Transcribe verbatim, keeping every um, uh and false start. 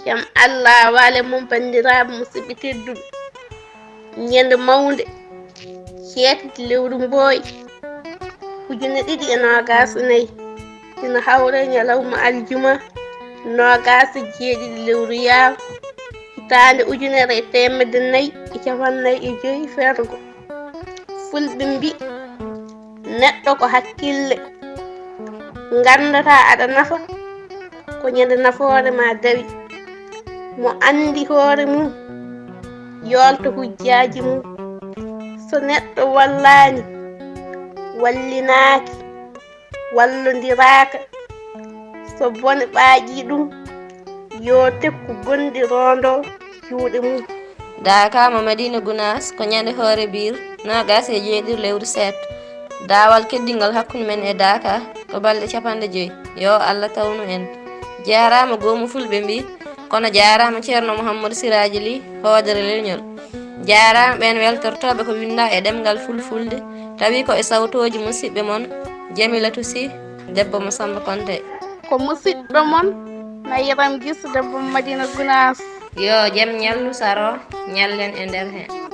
Jam Allah waale mon, banndiraaɓe musidɓe tedduɓe. Ñande mawnde, jeetati lewru mbooy, ujune ɗiɗi e noogaas e nayi, ina hawra e ñalawma aljuma, noogaas e jeeɗiɗi lewru yaaw, hitaande ujunere e teemedde nayi e capannay e joy fergo. Fulɓe mbi, neɗɗo ko hakkille. Nganndataa aɗa nafa, ko ñande nafoore ma dawi. Mo anndi hoore mum, yoolta hujjaaji mum. So neɗɗo wallaani, wallinaaki, wallondiraaka, so bone ɓaaƴii ɗum, yo tekku bonɗi roondoo juuɗe mum. Daaka mo Madina Gunaas ko ñande hoore biir noogaas e jeeɗiɗi lewru seet. Daawal keddingol hakkunde men e Daaka ko balɗe capanɗe joy. Yo Allah tawnu en. Jaaraama goomu fulɓe mbi, kono jaaraama Ceerno Muhammadu Siraaji Li, hoodere leñol. Jaaraama ɓeen weltortooɓe ko winnda e ɗemngal fulfulde, tawi ko e sawtooji musidɓe mon Jamilatu Si, debbo mo Samba Konte. Ko musidɗo mon Mayiram Gis, debbo mo Madina Gunaas. Yo jam ñallu saro, ñallen e nder heen.